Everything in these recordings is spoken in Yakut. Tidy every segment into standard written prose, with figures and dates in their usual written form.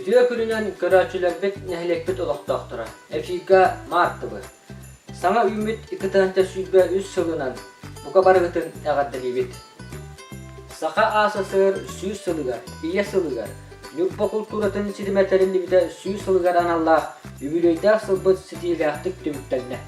Үтүө күнүнэн көрөөччүлэрбит, нэһилиэкпит олохтоохторо! Эфирга Маар ТВ. Саҥа үүммүт 223 сылынан бука барыгытын эҕэрдэлиибит! Саха АССР 100 сылыгар, Ийэ сылыгар, Ньурба култууратын ситимэ тэриллибитэ 100 сылыгар аналлаах үбүлүөйдээх сылбыт ситиилээхтик түмүктэннэ.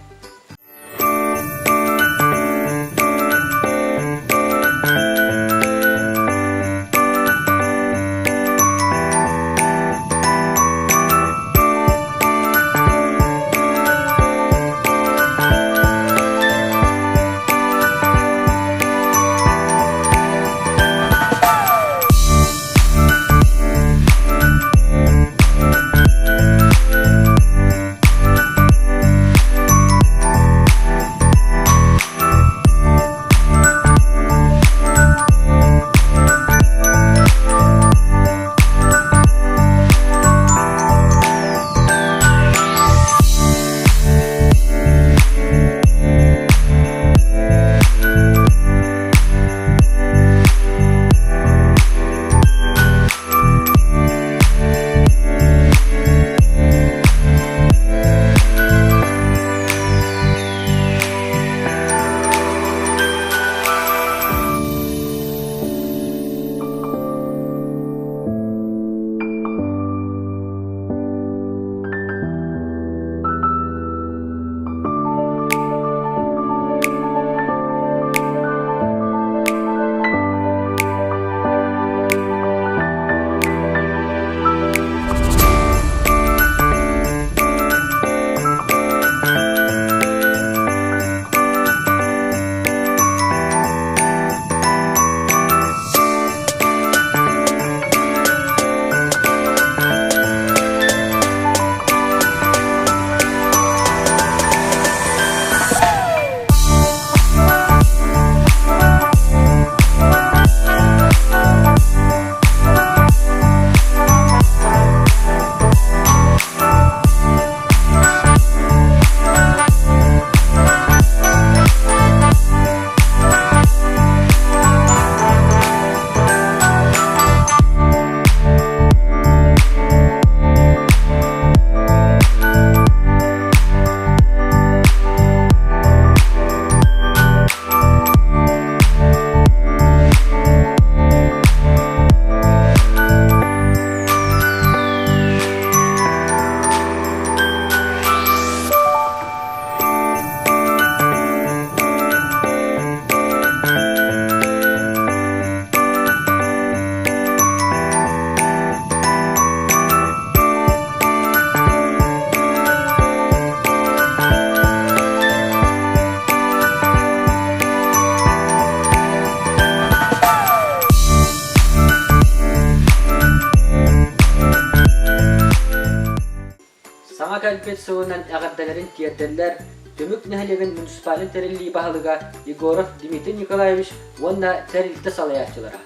Саҥа кэлбит сылынан эҕэрдэлэрин тиэрдэллэр Түмүк нэһилиэгин муниципальнай тэриллии баһылыга Егоров Дмитрий Николаевич уонна тэрилтэ салайааччылара.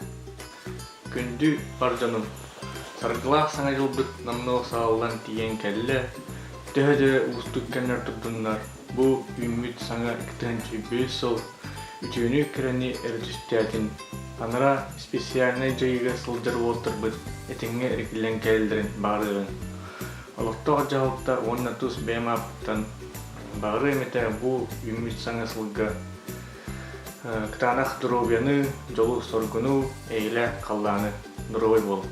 Күндү бар дьонум, саргылаах Саҥа дьылбыт номнуо саҕаллан тиийэн кэллэ. Төһө да уустук кэмнэр турдуннар, бу үүммүт саҥа 2001 сыл үтүөнү-кэрэни эрэ түстээтин. Анараа специальнай дьайыыга сылдьар уолаттарбыт этэҥҥэ эргиллэн кэлэллэрин баҕарыаҕыҥ. Олохтоох дьаһалта уонна тус бэйэм ааппыттан баҕарыам этэ бу үүммүт саҥа сылга кытаанах доруобуйаны, дьолу-соргуну, эйэлээх халлааны доруобай буолуҥ.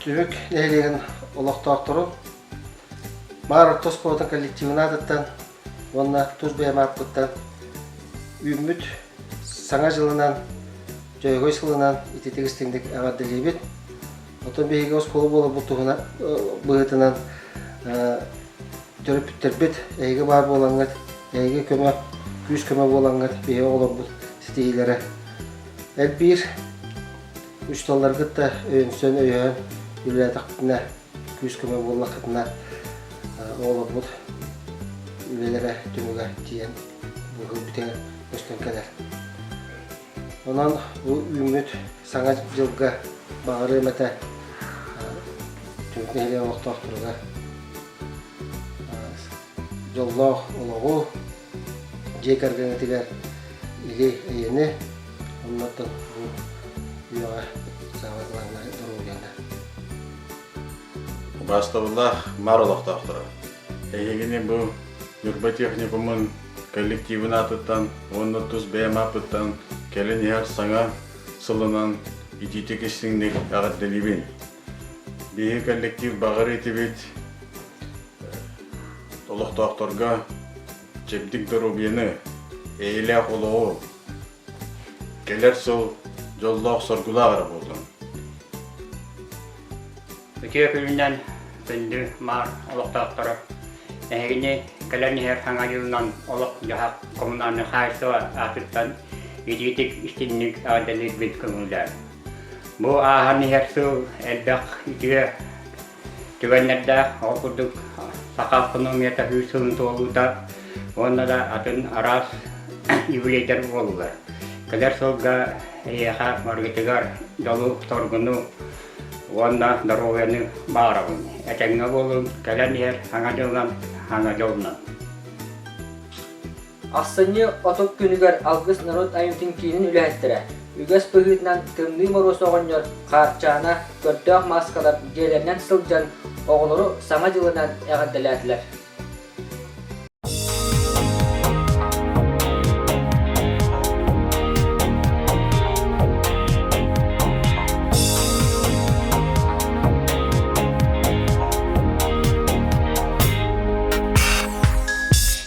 Түмүк нэһилиэгин олохтоохторун Маар орто оскуолатын коллективын аатыттан уонна тус бэйэм ааппыттан үүммүт Саҥа дьылынан, Дьөһөгөй сылынан ититик истиҥник эҕэрдэлиибит. Оттон биһиги оскуола буоларбыт туһунан быһыытынан төрөппүттэрбит эһиги баар буолаҥҥыт, эһиги көмө, күүс-көмө буолаҥҥыт биһиги оҕолорбут ситиһиилэрэ элбиир. Учууталларгыт да өйөнсөн өйөһөн үлэлээтэхпитинэ, күүс-көмө буоллаххытына оҕолорбут үлэлэрэ түмүгэ тиийэн быһыы көстөн кэлэр. Онон бу үүммүт Саҥа дьылга баҕарыам этэ Түмүк нэһилиэк олохтоохторугар дьоллоох олоҕу, дьиэ кэргэҥҥитигэр или-эйэни, оннуттан бу үйэҕэ саамай главное доруобуйаны. Убаастабыллаах Маар олохтоохторо! Эһигини бу Ньурба техникумун коллективын аатыттан уонна тус бэйэм ааппыттан кэлин иһэр саҥа сылынан итиитик истиҥник эҕэрдэлиибин. Биһиги коллектив баҕар этибит олохтоохторго чэбдик доруобуйаны, эйэлээх олоҕу, кэлэр сыл дьоллоох-соргулаах эрэ буоллун. Үтүө күнүнэн күндү Маар олохтоохторо! Эһигини кэлэн иһэр Саҥа дьылынан олох-дьаһах коммунальнай хаһаайыстыба аатыттан итиитик истиҥник эҕэрдэлиирбит көҥүллээх. Бу ааһан иһэр сыл элбэх үтүө түгэннэрдээх, ол курдук саха автономията сүүс сылын туолуута уонна да атын араас юбилейдар буоллулар. Кэлэр сылга эһиэхэ барыгытыгар дьолу-соргуну уонна доруобуйаны баҕарабын. Этэҥҥэ буолуҥ, кэлэн иһэр Саҥа дьылынан, Саҥа дьолунан! Ахсынньы 30 күнүгэр Алгыс норуот айымньытын киинин үлэһиттэрэ үгэс быһыытынан Тымныы Моруос оҕонньор Хаарчаана көрдөөх мааскалар дьиэлэринэн сылдьан оҕолору Саҥа дьылынан эҕэрдэлээтилэр.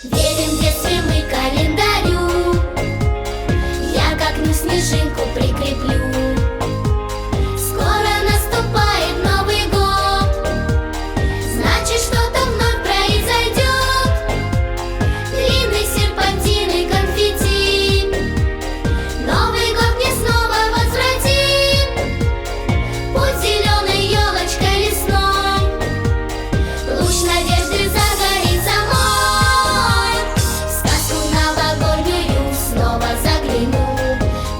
Верим в детстве мы календарю Я как на снежинку прикреплю Скоро наступает Новый год Значит, что-то вновь произойдет Длинные серпантины конфетти Новый год мне снова возвратит Путь зеленой елочкой лесной Луч надежды загорится мой В сказку новогоднюю снова загляну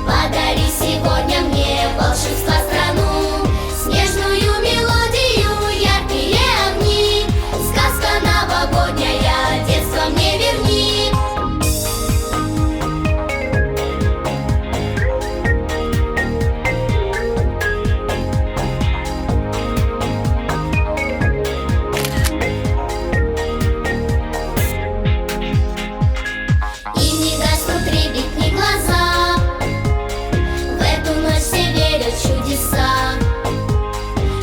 Подари сегодня мне волшебства страну Снежную мелодию, яркие огни Сказка новогодняя, детство мне верни И не гаснут ребятни глаза В эту ночь все верят в чудеса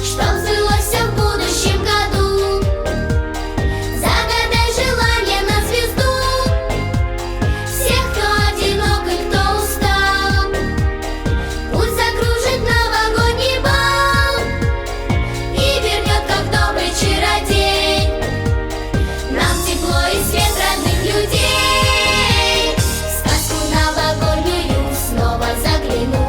Чтоб сбылось в будущем году Загадай желание на звезду Всех, кто одинок и кто устал Пусть закружит новогодний бал И вернет, как добрый чародей Нам тепло и свет родных людей В сказку новогоднюю снова загляну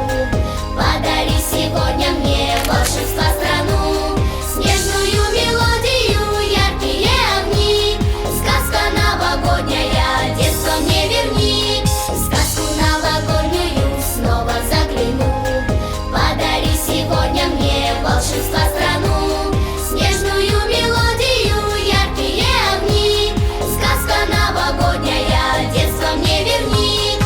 Подари сегодня мне волшебства страну Снежную мелодию, яркие огни Сказка новогодняя, детство мне верни В сказку новогоднюю снова загляну Подари сегодня мне волшебства страну Снежную мелодию, яркие огни Сказка новогодняя, детство мне верни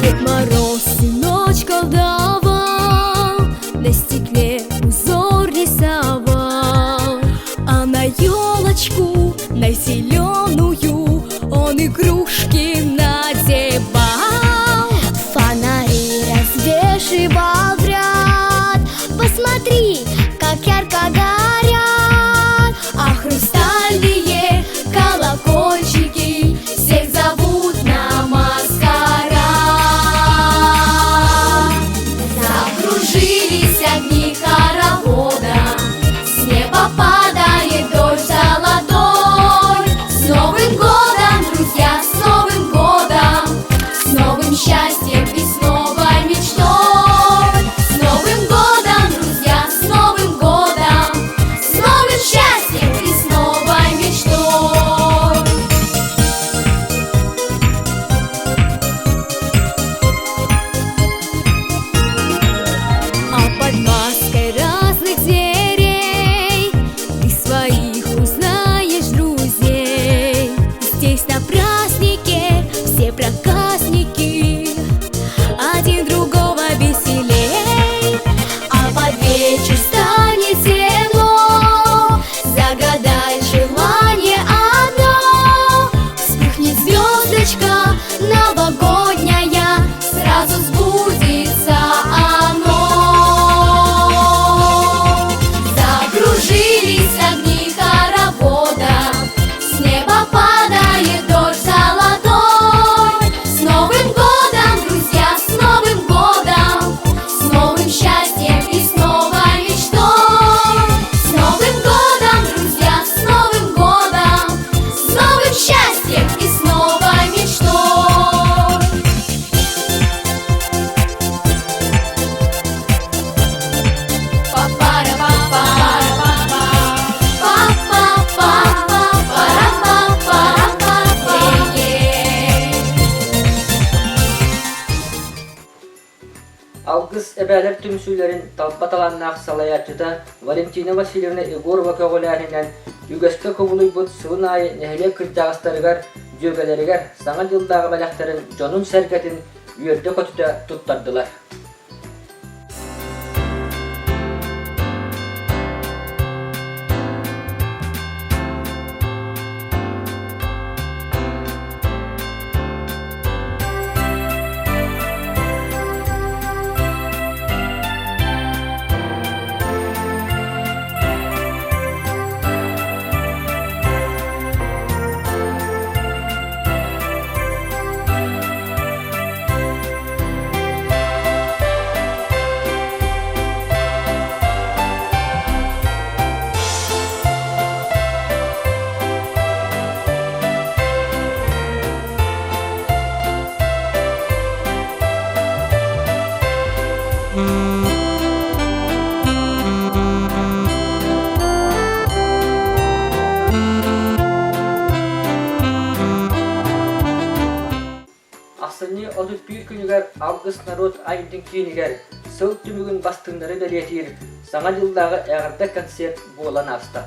Дед Мороз ночь колдовал, На стекле узор рисовал, А на елочку, на зеленую Он игрушки надевал. Фонари развешивал в ряд Посмотри, как ярко горят А хрустальные колокольчики Всех зовут на маскарад. Закружились огни хоровода, С неба падает. Эбээлэр түмсүүлэрин талба талааннаах салайааччыта Валентина Васильевна Егорова көҕүлээһининэн үгэскэ кубулуйбут сылын аайы нэһилиэк кырдьаҕастарыгар, дьүөгэлэригэр Саҥа дьыллааҕы бэлэхтэрин дьонун-сэргэтин үөрдэ-көтүтэ туттардылар. Ахсынньы 31 күнүгэр Алгыс норуот айымньытын киинигэр сыл түмүгүн бастыҥнары бэлиэтиир Саҥа дьыллааҕы эҕэрдэ концерт буолан ааста.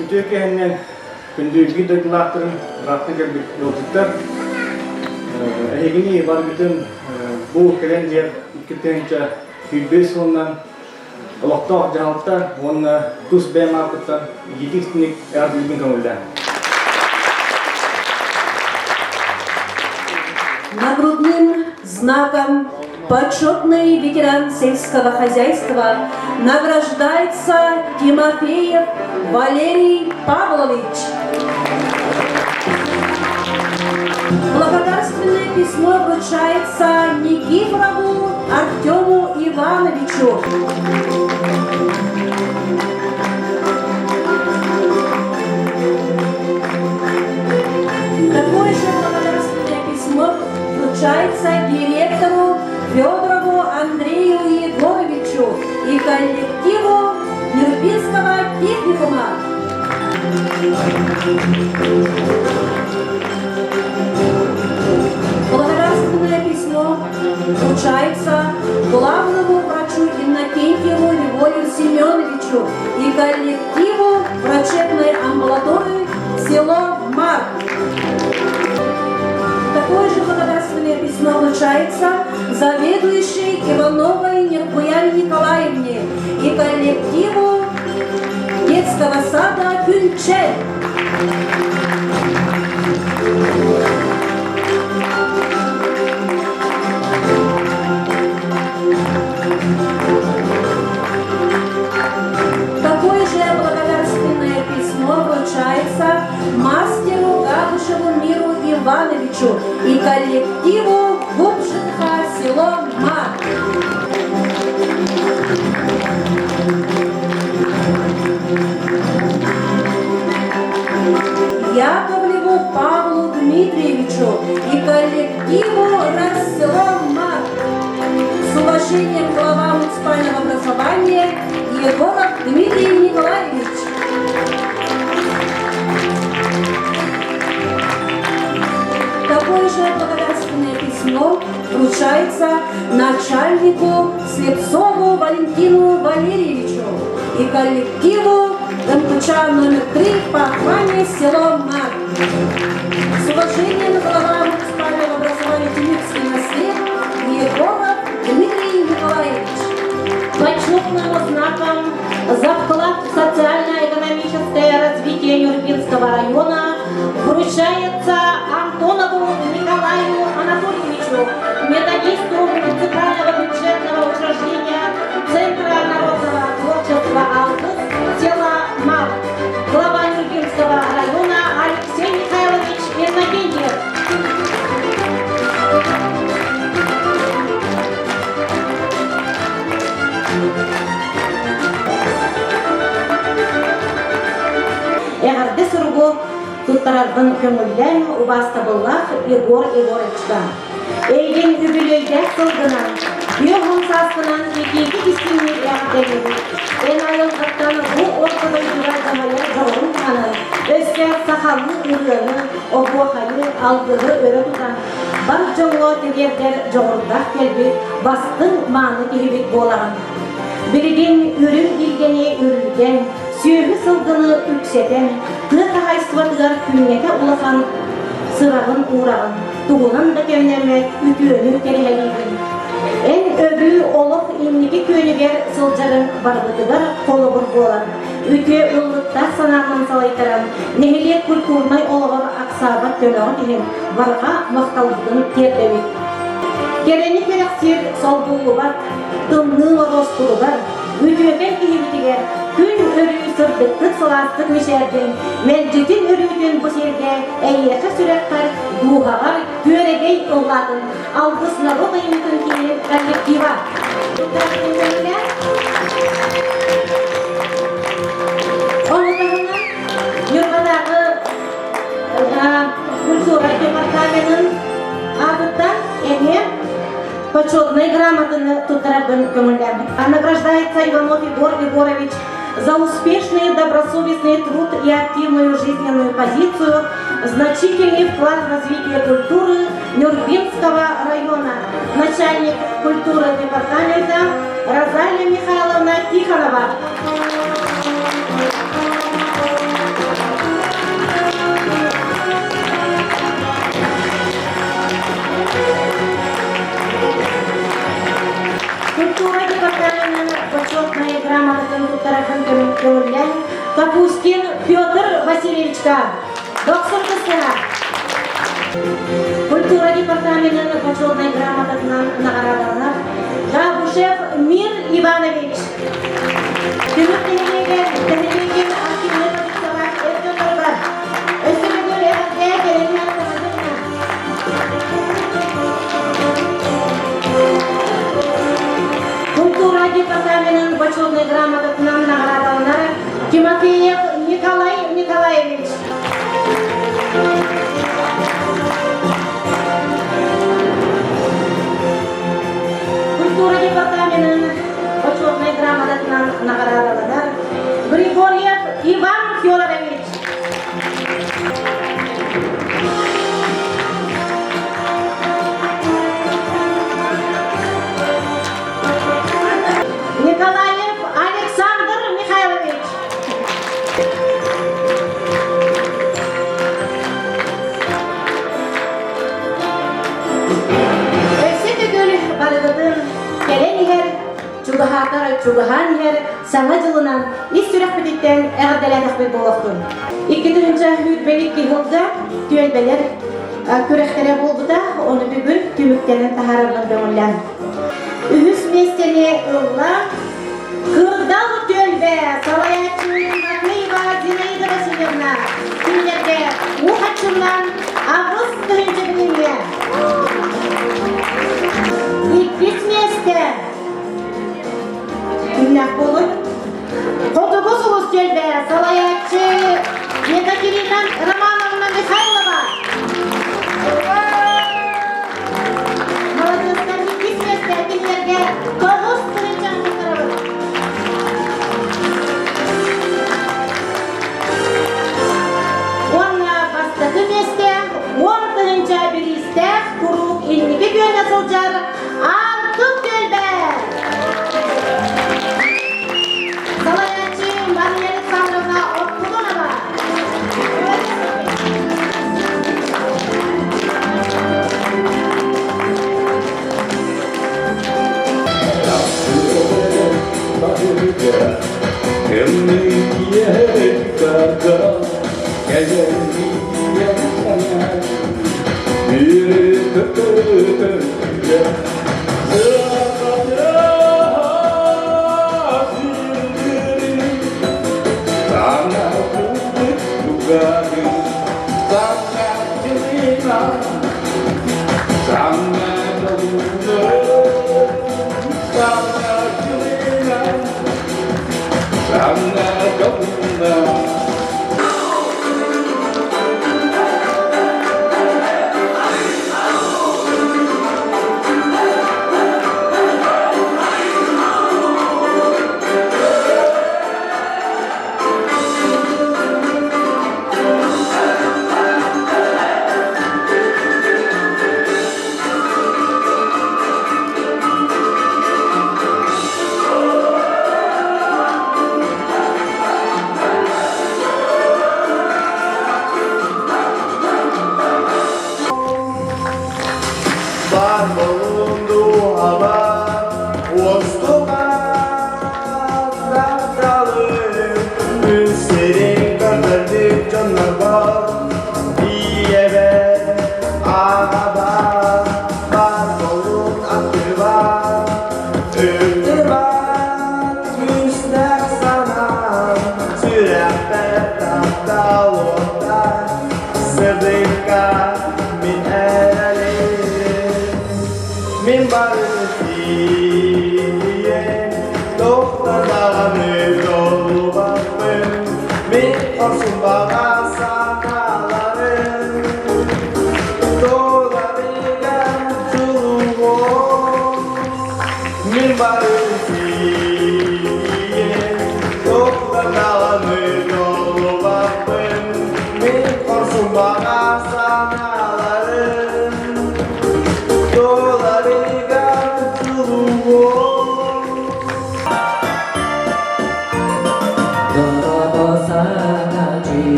Үтүө киһиннэн күндү биир дойдулаахтарын ыраахтан кэлбит ыалдьыттар эһигини баргытын бу кэлэн диэн 2025 сылынан олохтоох дьаһалта уонна тус бэйэм ааппыттан итиитик эҕэрдэлиибин көҥүллээн. Нагрудным знаком почетный ветеран сельского хозяйства награждается Тимофеев Валерий Павлович. Благодарственное письмо вручается Никифорову Артему Ивановичу. Такое же благодарственное письмо вручается директору Федорову Андрею Егоровичу и коллективу Нюрбинского техникума. Благодарственное письмо вручается главному врачу Иннокентьеву Львову Семеновичу и коллективу врачебной амбулатории село Мар. Такое же благодарственное письмо вручается заведующей Ивановой Неркуяне Николаевне и коллективу детского сада «Күнче». Такое же благодарственное письмо вручается мастеру Габышеву Миру Ивановичу и коллективу Губжинха село Мар. Яковлеву Павлу Дмитриевичу и коллективу Рассело Мар. С уважением глава муниципального образования Егоров Дмитрий Николаевич. Такое же благодарственное письмо вручается начальнику Слепцову Валентину Валерьевичу и коллективу МПЧ номер 3 по охране село Мар. С уважением глава муниципального образования Тюмикский наслед Егоров Дмитрий Николаевич. Почетным знаком за вклад в социально-экономическое развитие Нюрбинского района вручается Антонову Николаю Анатольевичу, методисту муниципального бюджетного учреждения Центра народного творчества «Алгыс» села Мар. Глава Нюрбинского района Алексей Михайлович Иннокентьев. Эҕэрдэ суругу туттарарбын көҥүллээн убаастабыллаах Егор Егоровичка. Эйигин үбүлүөйдээх сылгынан. Түөрт сааскынан итиитик истиҥник эҕэрдэлиибит. Эн айылҕаттан бу орто дойдуга дьаһайар дьоҕурун туһанан, өссө сахалыы ырыаны, оһуохайы, алгыһы өрө тутан, бар дьоҥҥо тириэрдэр дьоҕурдаах кэлбит бастыҥ мааны киһибит буолаҕын. Билигин үрүҥ илгэни үрүлгэн, сүөһү сылгыны үксэтэн, тыа хаһаайыстыбатыгар күннэтэ улахан сыраҕын уураҕын, тугунан да кэмнэммэт үтүөнү кэрэһэлиигин. Эн өрүү олох инники күөнүгэр сылдьарыҥ барыбытыгар холобур буолар. Үтүө ыллыктаах санаанан салайтаран, нэһилиэк культурнай олоҕор аксаабат көмөҕүт иһин барҕа махталбытын тиэрдэбит. Кэрэни кэрэхсиир солбуллубат тымныы моруоскутугар, үтүөкэн киһибитигэр күн өрүү сырдыктык сылаастык мичээрдин, мэлдьитин өрүүтүн бу сиргэ эйиэхэ сүрэххэр, дууһаҕар күөрэгэй ыллаатын Алгыс норуот айымньытын киинин коллектива. Ону таһынан Ньурбатааҕы культура департаменын аатыттан эмиэ почетной грамотаны туттарарбын көҥүллээбит. Награждается Иванов Егор Егорович за успешный добросовестный труд и активную жизненную позицию, значительный вклад в развитие культуры Нюрбинского района. Начальник культуры департамента Розалия Михайловна Тихонова. Культура департаменын почетная грамотатын туттарарын көҥүллээн Капустин Петр Васильевичка Дохсун кыстыһа Культура департаменын почетнай грамотатынан наҕараадаланар Габушев Мир Иванович. Түмүк нэһилиэгэр нэһилиэгин активнай позициялаах эр дьонноругар өссө төгүл эҕэрдэ кэлэн Культура департаменын почетнай грамотатынан наҕараадаланар Тимофеев Николай Николаевич. Культура департаменын почетнай грамотатынан наҕараадаланар Григорьев Иван Федорович. Николаев Александр Михайлович. Өссө төгүл барыгытын кэлэн иһэр, чугаһаатар чугаһаан иһэр Саҥа дьылынан ис сүрэхпититтэн эҕэрдэлээтэхпит буолуохтун. 2022 сылга түөлбэлэр күрэхтэрэ буолбута, ону бүгүн түмүктэрин таһаарарбын көҥүллээн. Үһүс миэстэни ылла Кырдал түөлбэ салайааччы Матвеева Зинаида Васильевна күннэргэ уу хаччыллан 8000 билиҥҥэ. Иккис миэстэ Күннээх буолун. Хотугу сулус түөлбэ салайааччы Екатерина Романовна Михайлова. Молодежтар иккис миэстэ кинилэргэ 9 тыһыынча туттарабыт. Уонна бастакы миэстэ 10 тыһыынча бириистээх куруук инники күөҥҥэ сылдьар Артур түөлбэ! Салайааччы Мария Александровна Оттулунова.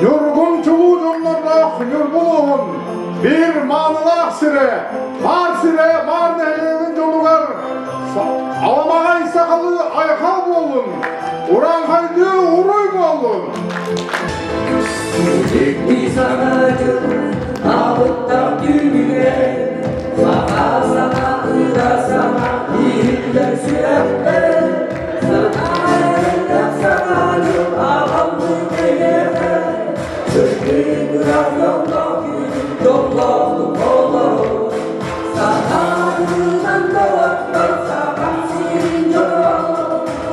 Ньургун чулуу дьоннордоох Ньурба улууһун биир маанылаах сирэ, Маар сирэ Маар нэһилиэгин дьолугар аламаҕай сахалыы айхал буоллун, урааҥхайдыы уруй буоллун! Икки саҥа дьыл аҕыттах түүнүгэр саха саҥа ыра саҥа иһиллэр сүрэхпэр саҥа саҥа дьыл аҕаллыы эйиэхэ сырдык ыраас дьоллоох күн дьоллоохтук олору сахалыынан доҕоттор сахам сирин дьоно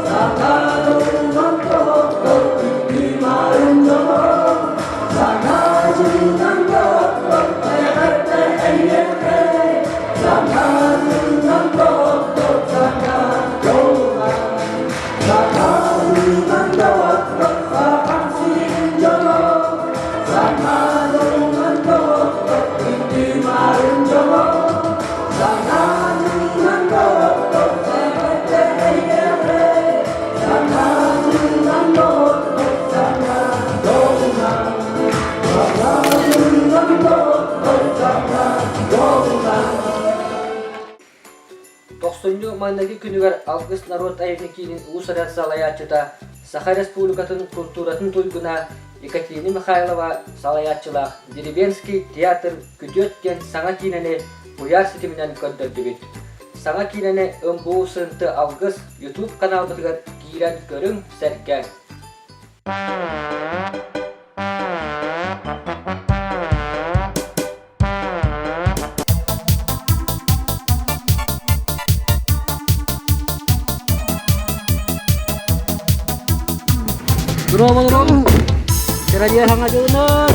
сахалыынан доҕоттор күндү маарын дьоно саҥа дьылынан доҕоттор эҕэрдэ эйиэхэ саҥа дьылынан доҕоттор саҥа дьолунан саҥа дьылынан доҕоттор сахам сирин дьоно саҥа дьолунан доҕоттор күндү маарын дьоно саҥа дьылынан доҕоттор эҕэрдэ эйиэхэ саҥа дьылынан доҕоттор саҥа дьолунан саҥа дьылынан доҕоттор саҥа дьолунан. Тохсунньу маҥнайгы күнүгэр Алгыс норуот айымньы киинин уус-уран салайааччыта, Саха Республикатын култууратын туйгуна Екатерина Михайлова салайааччылаах Деревенский театр «Күтүөт» диэн саҥа киинэни куйаар ситиминэн көрдөрдүбүт. Саҥа киинэни МБУ Сынты Алгыс YouTube каналбытыгар киирэн көрүҥ, сэргээҥ. Дорообо, дорообо! Кэрэлиэ саҥа дьылынан!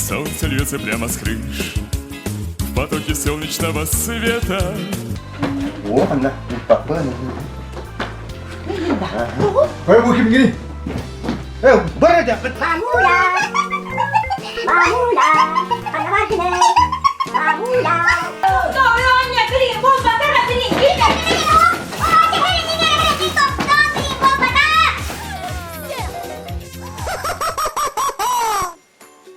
Солнце льется прямо с крыш В потоке солнечного света О, анна, папа. Ой, бу кимгини? Э, бар это. Мамуля! Мамуля! Мамуля!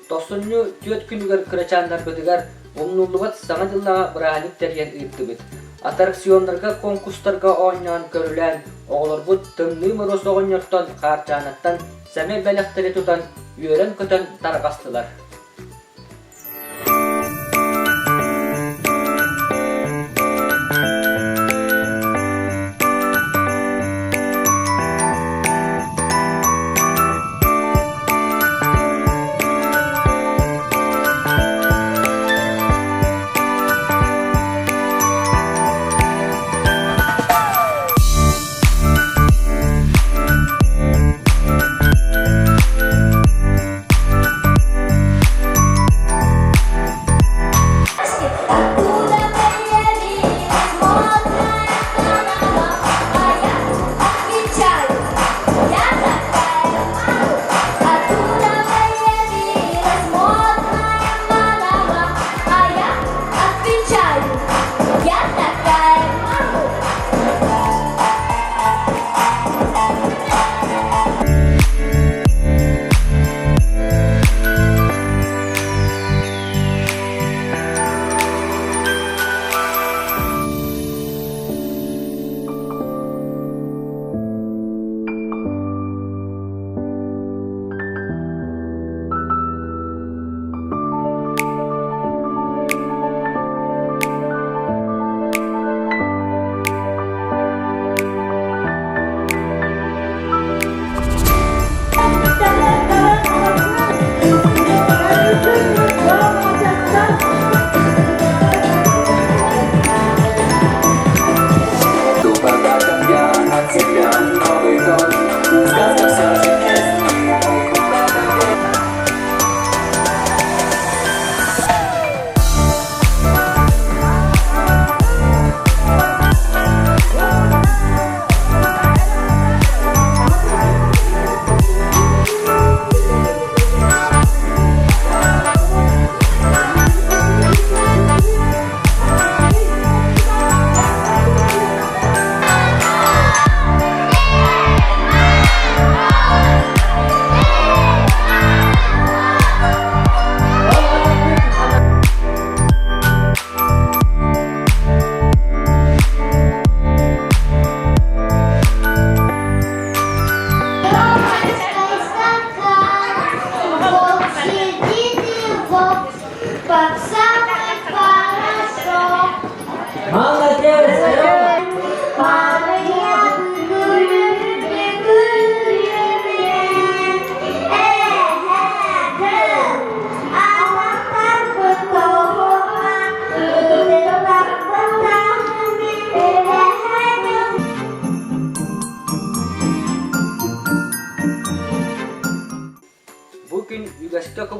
Тохсунньу түөрт күнүгэр кырачааннарбытыгар умнуллубат Саҥа дьыллааҕы бырааһынньык тэрийэн ыыттыбыт. Аттракционнарга, конкурстарга оонньоон көрүлээн, оҕолорбут Тымныы Моруос оҕонньортон, Хаарчаанаттан сэмэй бэлэхтэри тутан, үөрэн-көтөн тарҕастылар.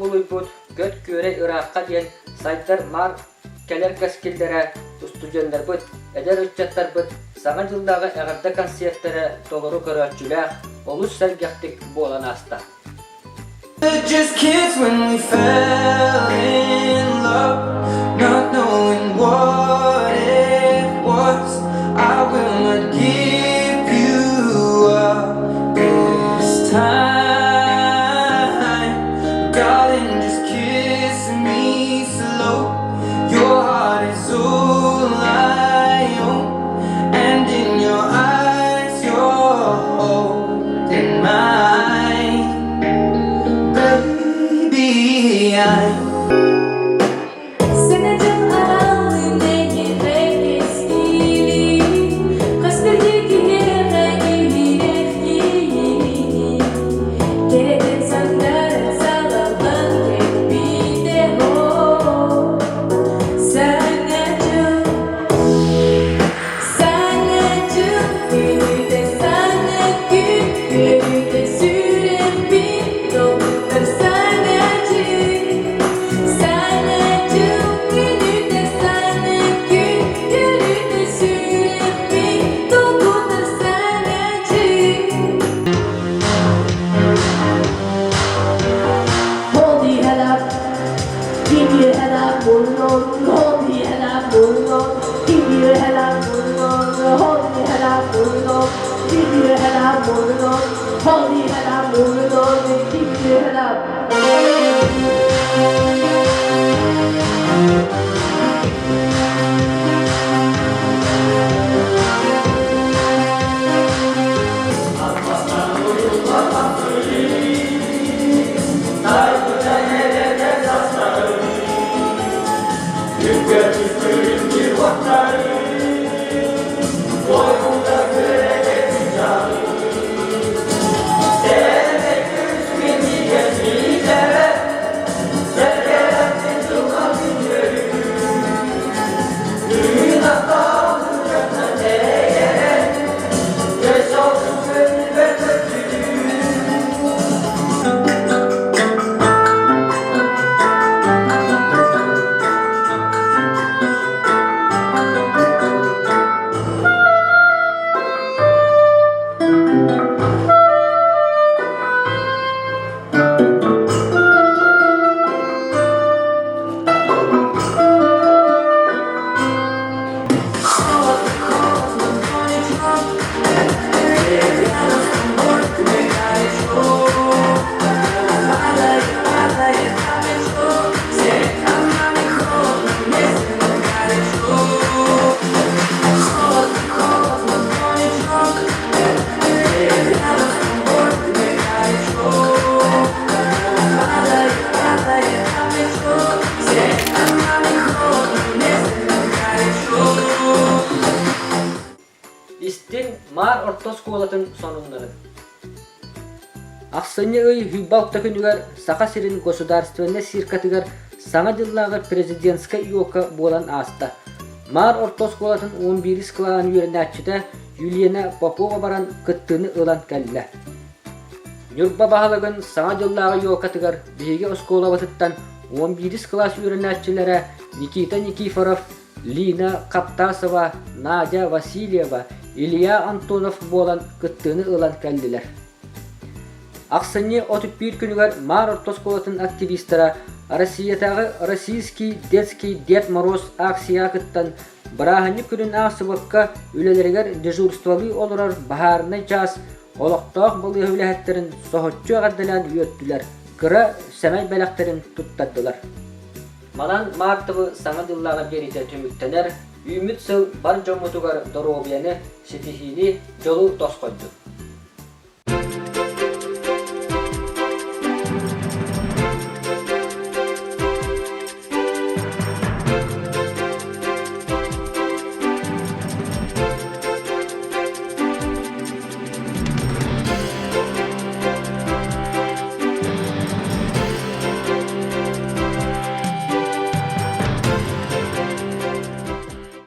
кубулуйбут Көт күөрэй ыраахха диэн сайдар маар кэлэр кэскиллэрэ устудьуоннарбыт, эдэр ыччаттарбыт Саҥа дьыллааҕы эҕэрдэ концертэрэ толору көрөөччүлээх, олус сэргэхтик буолан ааста. Just kids when we fell in love, not knowing what it was. I will not give you up this time. Darling, just kiss me slow. Your heart is all I own, and in your eyes, you're holding mine. Baby, I'm Саҥа дьыл аалын эһиэхэ кэскили, хас биирдии киһиэхэ иһирэх киһини, кэрэтин сандаара салаллан кэлбитэ оо. Саҥа дьыл, саҥа дьыл күнүтэ саҥа күн үөрүүтэ сүрэхпин долгутар саҥа дьыл. Саҥа дьыл күнүтэ саҥа күн үөрүүтэ сүрэхпин долгутар саҥа дьыл. Hold your head up, keep your head up, moving on. Hold your head up, moving on. Keep your head up, moving on. Hold your head up, moving on. Keep your head up, moving on. Hold your head up, moving on. Keep your head up. Истиҥ Маар орто оскуолатын сонуннарын. Ахсынньы ый Хүйбалта күнүгэр Саха сирин государственнай циркатыгар Саҥа дьыллааҕы президентскэй елка буолан ааста. Маар орто оскуолатын 11 кылааһын үөрэнээччитэ Юлиана Попова баран кыттыыны ылан кэллэ. Ньурба баһылыгын Саҥа дьыллааҕы елкатыгар биһиги оскуолабытыттан 11 кылаас үөрэнээччилэрэ Никита Никифоров, Лина Хаптасова, Надя Васильева, Илья Антонов буолан кыттыыны ылан кэллилэр. Ахсынньы 31 күнүгэр Маар орто оскуолатын активистара Россиятааҕы Российский детский Дед Мороз акцияҕа кыттан бырааһынньык күнүн аахсыбакка үлэлэригэр дежурстволыы олорор баһаарынай чаас олохтоох балыыһа үлэһиттэрин соһуччу эҕэрдэлээн үөртүлэр, кыра сэмэй бэлэхтэрин туттардылар. Манан Мартовы Саҥа дьыллааҕы биэриитэ түмүктэнэр, үүммүт сыл бар дьоммутугар доруобуйаны, ситиһиини, дьолу тосхойдун!